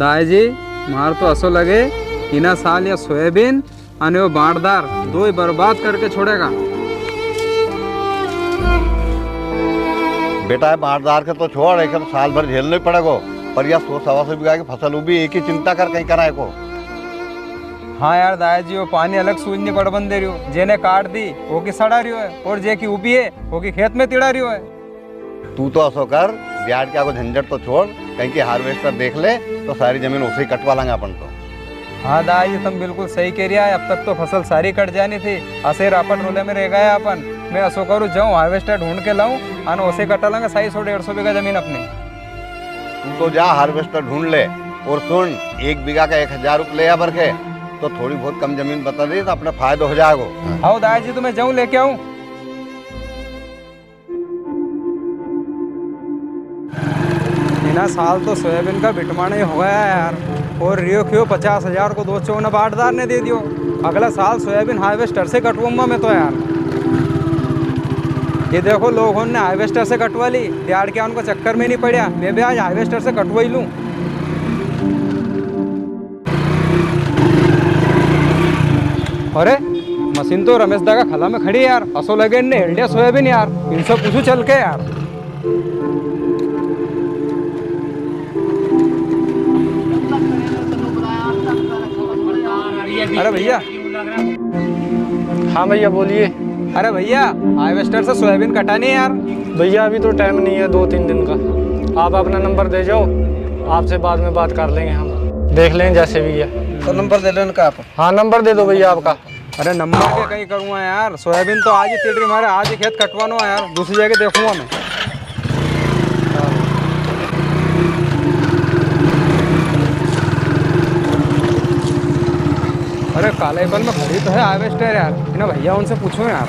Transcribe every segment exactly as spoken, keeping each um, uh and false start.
दाई जी, मार तो असो लगे, इना साल या सोयाबीन अने वो बांटदार दो ही बर्बाद करके छोड़ेगा। बेटा, ये बांटदार के तो छोड़, एक साल भर झेलनो ही पड़ेगो, पर या सौ सवा सौ बीघा की फसल उबी, एक ही चिंता कर, कई करां एको। हाँ यार दाई जी, वो पानी अलग सूझ नी पड़बन दे रियो, जेने काट दी, वो की सड़ा रियो है, और जे की उबी है, वो की खेत में तिड़ा रियो है। तू तो असो कर, दिहाड़क्या को झंझट तो छोड़, कई की harvester देख ले, तो सारी जमीन उसे ही कटवा लांगा अपन तो। हाँ दाई जी, तम बिल्कुल सही कह रिया है। अब तक तो फसल सारी कट जानी थी, असे रापट रोले में रह गया अपन। मैं असो करूँ, जाऊँ harvester ढूंढ के लाऊं, अन उसे कटा लांगा साई सौ डेढ़ सौ बीघा जमीन अपनी। तू तो जा harvester ढूंढ ले, और सुन, एक बीघा का एक हजार रुपये ले आ बरखे, तो थोड़ी बहुत कम जमीन बता दे तो अपने फायदो हो जाएगो। हाँ दाई जी, तो मैं जाऊँ लेके आऊँ। इना साल तो सोयाबीन का बिटमाना ही हो गया यार। और रियो खियो पचास हजार को दोचो ने बांटदार ने दे दियो। अगला साल सोयाबीन harvester से कटवाऊंगा मैं तो यार। ये देखो, लोगों ने harvester से कटवा ली, दिहाड़क्या उनको चक्कर में नी पड़ा। मैं भी आज harvester से कटवा ही लूं। अरे, मशीन तो रमेश दा का खला में खड़ी है यार। असो लगे इनने हेल दिया सोयाबीन यार। इनसे पूछूं चल के यार। अरे भैया। हाँ भैया, बोलिए। अरे भैया, harvester से सोयाबीन कटानी है यार। भैया, अभी तो टाइम नहीं है दो तीन दिन का, आप अपना नंबर दे जाओ, आपसे बाद में बात कर लेंगे हम, देख लेंगे जैसे भी है। तो नंबर दे दो इनका आप। हाँ, नंबर दे दो भैया आपका। अरे नंबर के कई करूँगा यार, सोयाबीन तो आज ही तिड़ री मारे, आज ही खेत कटवानो है यार, दूसरी जगह देखूंगा मैं। अरे कालापीपल में खड़ी तो है harvester यार, इना भैया उनसे पूछूं यार।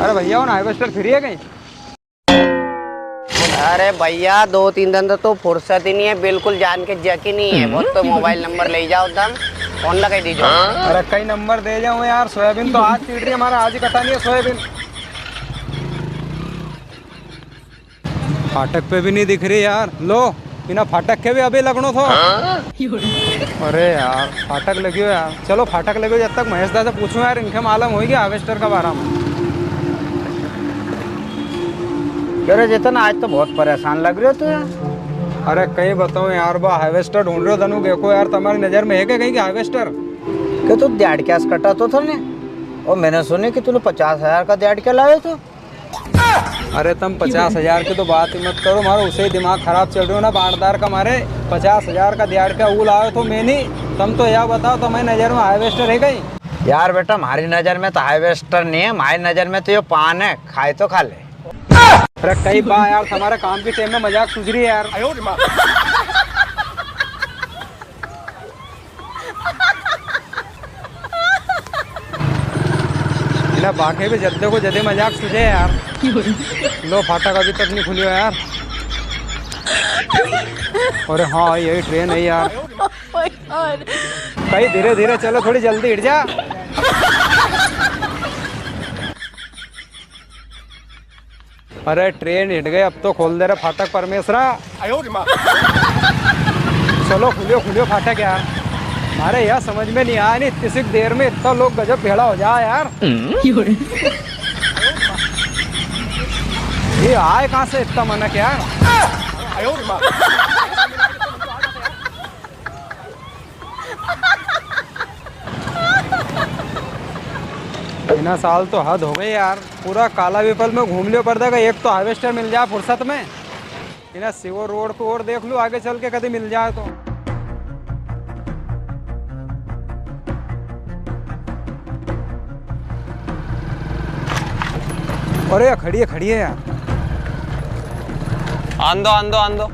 अरे भैया, उन harvester free है कई? अरे भैया, दो तीन दिन तो फुर्सत ही नहीं है, बिल्कुल जान के जक ही नहीं है। बहुत तो मोबाइल नंबर ले जाओ, तम फोन लगा दीजो। अरे कई नंबर दे जाऊं यार, सोयाबीन तो आज तिड़ री है मारे, आज ही कटानी है सोयाबीन। फाटक पे भी नहीं दिख री यार। लो, इना फाटक के भी अभी लगनो थो। अरे यार, फाटक लग्यो यार। चलो, फाटक लग्यो, जब तक महेश दा से पूछूं यार, इनके मालूम होयगी harvester का बारा में। अरे चेतन, आज तो बहुत परेशान लग रियो तू यार। अरे कई बताऊं यार, बा harvester ढूंढ रियो तनु, देखो यार, तमारी नजर में है क्या कई की harvester? के तू दिहाड़क्या से कटातो थो ने, और मैंने सुनी कि तूने पचास हजार का दिहाड़क्या लायो थो। अरे तम पचास हजार की तो बात ही मत करो, मारो उसे ही दिमाग खराब चल रियो ना बांटदार का मारे। पचास हजार का दिहाड़क्या ऊ लायो थो मैं नी। तम तो या बताओ, तमारी नजर में harvester है कई? यार बेटा, मारी नजर में तो harvester नहीं है, मारी नजर में तो यो पान है, खाए तो खा ले। अरे कई बा यार, तमारे काम की टेम में मजाक सूझ री है यार। इना बाके भी जद्दे को जदे मजाक सूझे यार। लो, फाटक अभी तक नहीं खुलियो यार। अरे हाँ, यही ट्रेन है यार। कई धीरे धीरे चलो, थोड़ी जल्दी हिट जा। अरे ट्रेन हिट गई, अब तो खोल दे रे फाटक परमेश्वरा। आयो रे माँ। चलो खुलियो, खुलियो फाटक यार। मारे या समझ में नहीं आया, नहीं इतनी सी देर में इतना लोग गजब भेला हो जा यार। ये आए कहाँ से इतना मनक यार? आयो रे माँ। इना साल तो हद हो गई यार, पूरा कालापीपल में घूम लियो, पर देखो एक तो harvester मिल जाए फुर्सत में। इना सीहोर रोड को और देख लूं, आगे चल के कदी मिल जाए तो। अरे यार, खड़ी है, खड़ी है यार। आन दो, आन दो, आन दो।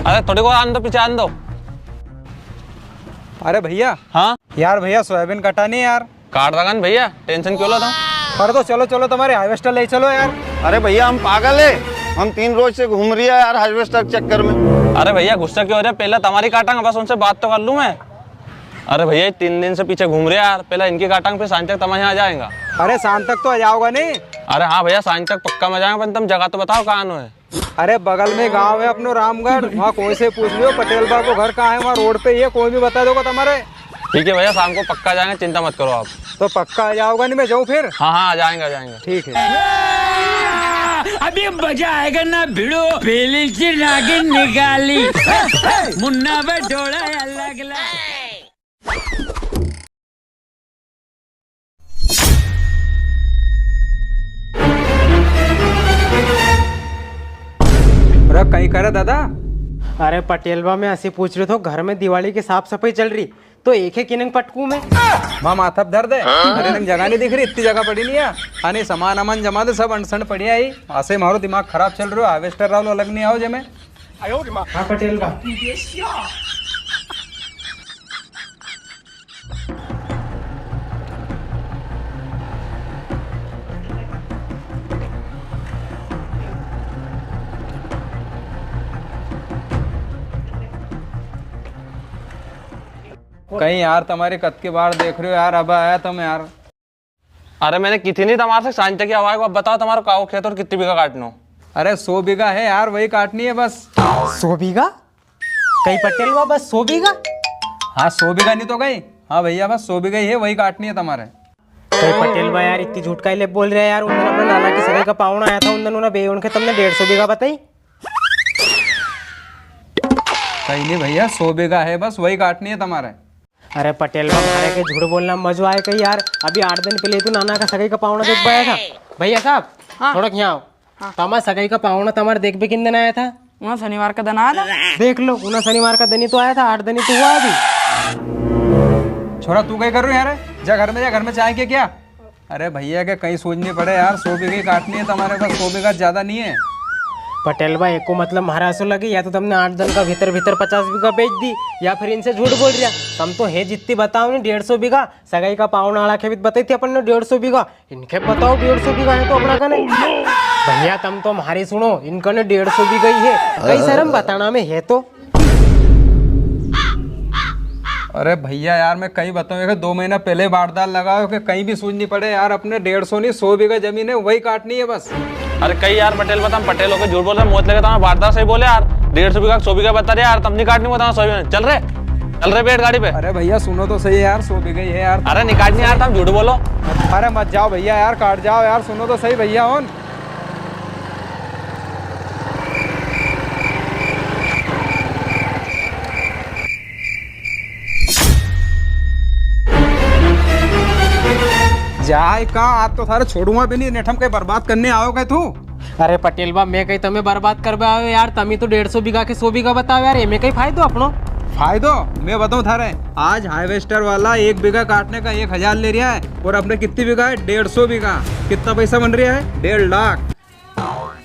अरे थोड़ी को आन दो, पीछे आन दो। अरे भैया। हाँ? यार भैया, सोयाबीन कटानी है यार। काट देगा ना भैया, tension क्यों लेता हूँ? अरे तो चलो, चलो, तमारी harvester ले चलो यार। अरे भैया, हम पागल है? हम तीन रोज से घूम रिया है यार harvester के चक्कर में। अरे भैया, गुस्सा क्यों हो रहे? पहले तमारी काटांगा, बस उनसे बात तो कर लूँ मैं। अरे भैया, ये तीन दिन से पीछे घूम रिया है यार, पहले इनकी काटांगा, फिर सांझ तक तमारे यहाँ आ जाएगा। अरे सांझ तक तो आ जाओगा नहीं? अरे हाँ भैया, सांझ तक पक्का मैं आ जाएगा, पर तुम जगह तो बताओ कहाँ है? अरे बगल में गांव है अपनो रामगढ़, वहाँ कोई से पूछ लियो पटेल बा को घर कहाँ है, वहाँ रोड पे ही है, कोई भी बता देगा तुम्हारे। ठीक है भैया, शाम को पक्का जाएंगे, चिंता मत करो आप। तो पक्का आ जाओगा नी, मैं जाऊँ फिर? हाँ हाँ, आ जाएंगे, आ जाएंगे। ठीक है। अभी मजा आएगा ना भिड़ो, पहले से नागिन निकाली, मुन्ना बटोड़ा अलग अलग। अरे कई करे दादा? अरे पटेल बा, मैं असी पूछ रियो थो, घर में दिवाली की साफ सफाई चल री, तो एक है किनंग पटकू में? माँ माथा पे धर दे। अरे नंग जगह नी दिख री, इतनी जगह पड़ी नी है। अने सामान अमान जमा दे, सब अनसण पड़िया है। असे मारो दिमाग खराब चल रियो, हार्वेस्टर वालो अलग नी आओ जे में। हाँ पटेल बा। कई यार, तमारी कद की बाट देख रियो यार, अब आया तम यार। अरे मैंने की थी नी तमारे से, सांझ तक ही आवा है, अब बताओ तमारो कावो खेत और कितनी बीघा काटनो? अरे सौ बीघा है यार, वही काटनी है बस। सौ बीघा? कई पटेल बा, बस सौ बीघा? हाँ, सौ बीघा नी तो कई। हाँ भैया, बस सौ बीघा ही है, वही काटनी है तमारे। कई पटेल बा यार, इतनी झूठ काई ले बोल रिया है यार? उन दिन अपना नाना की सगाई का पावणा आया था, उन दिन उन्हें बे-, उनके तमने डेढ़ सौ बीघा बताई। कई नी भैया, सौ बीघा है बस, वही काटनी है तमारे। अरे पटेल बा, म्हारे के झूठ बोलना में मजो आए कई यार। अभी आठ दिन पहले तो नाना का सगाई का पावणा देखबा आया था। भैया साहब, हाँ। थोड़ा यहाँ आओ। हाँ। तमारा सगाई का पावणा तमारे देखबे किन दिन आया था? उना शनिवार का दिन आया था। देख लो, उना शनिवार का दिन ही तो आया था, आठ दिन ही तो हुआ अभी। छोरा, तू कई कर रियो यार? जा घर में, जा घर में चाय के क्या? अरे भैया, के कई सूझ नी पड़े यार, सौ बीघा ही काटनी है तमारे पास, सौ बीघा ज्यादा नी है। पटेल बा, एको मतलब म्हारा असो लगे, या तो तमने आठ दिन का भीतर भीतर पचास बीघा बेच दी, या फिर इनसे झूठ बोल रिया। तम तो है जितनी बताओ नी, डेढ़ सौ बीघा, सगाई का पावणा आला के भी बताई थी अपन ने डेढ़ सौ बीघा, इनके बताओ डेढ़ सौ बीघा है तो अपना कने। भैया, तम तो म्हारी सुनो, इनकने डेढ़ सौ बीघा ही है, कई शर्म बताना में है तो। अरे भैया यार, मैं कई बताऊं, एक दो महीना पहले बारदार लगायो कि कई भी सूझ नी पड़े यार, अपने डेढ़ सौ नी, सौ बीघा जमीन है, वही काटनी है बस। अरे कई यार पटेल बा, तम पटेल होके झूठ बोल रिया, मौत लगे तमारा बारदार सही बोले यार, डेढ़ सौ बीघा, सौ बीघा बता रिया यार, तम नी काटनी, बताओ सौ बीघा, चल रे, चल रे बैठ गाड़ी पे। अरे भैया सुनो तो सही यार, सौ बीघा ही है यार। अरे नी काटनी यार, तम झूठ बोलो। अरे मत जाओ भैया यार, काट जाओ यार, सुनो तो सही भैया होन। जाए का, आज तो थारे छोड़ूंगा भी नी, नेठम कई बर्बाद करने आयो कई तू? अरे पटेल बा, मैं कई तमे बर्बाद करबे आयो यार, तमी तो डेढ़ सौ बीघा के सौ बीघा बताओ यार, एमे कई फायदो अपनो? फायदो? मैं बताऊं थारे, आज हार्वेस्टर वाला एक बीघा काटने का एक हजार ले रिया है और अपने कितनी बीघा है? डेढ़ सौ बीघा। कितना पैसा बन रिया है? डेढ़ लाख।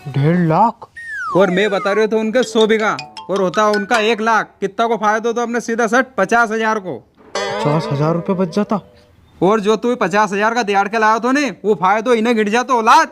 डेढ़ लाख? और मैं बता रियो थो उनके सौ बीघा और होता उनका एक लाख, कितना को फायदो तो अपने सीधा सट पचास हजार को। पचास हजार रुपये बच जाता। और जो तू पचास हजार का दिहाड़ के लायो थो नी, वो फायदो इन्हें गिण जातो औलाद।